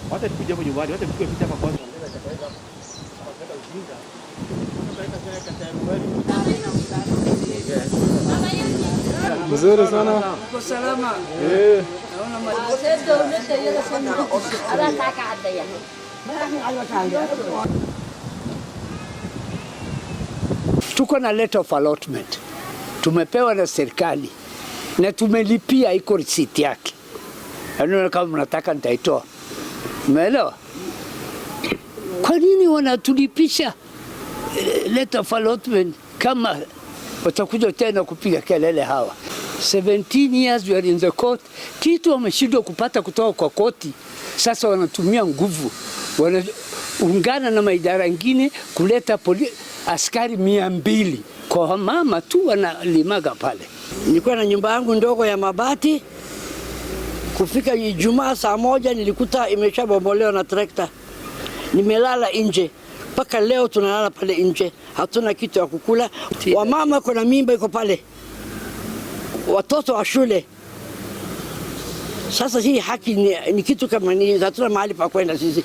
Wacha tukuje hapo nyumbani, wacha tuchukue picha hapa kwanza. Mzuri sana. Uko salama? Eh. Tuko na letter of allotment tumepewa na serikali na tumelipia, iko receipt yake. Yaani kama mnataka nitaitoa, umeelewa? Kwa nini wanatulipisha letter of allotment kama watakuja tena kupiga kelele hawa? 17 years we are in the court, kitu wameshindwa kupata kutoka kwa koti, sasa wanatumia nguvu, wanaungana na maidara ingine kuleta askari 200 kwa mama tu wanalimaga pale. Nilikuwa na nyumba yangu ndogo ya mabati. Kufika Ijumaa saa 1 nilikuta imeshabomolewa na trekta. Nimelala nje mpaka leo, tunalala pale nje, hatuna kitu ya kukula. Wamama kuna mimba iko pale, watoto wa shule. Sasa hii haki ni kitu kama ni, hatuna mahali pa kwenda sisi.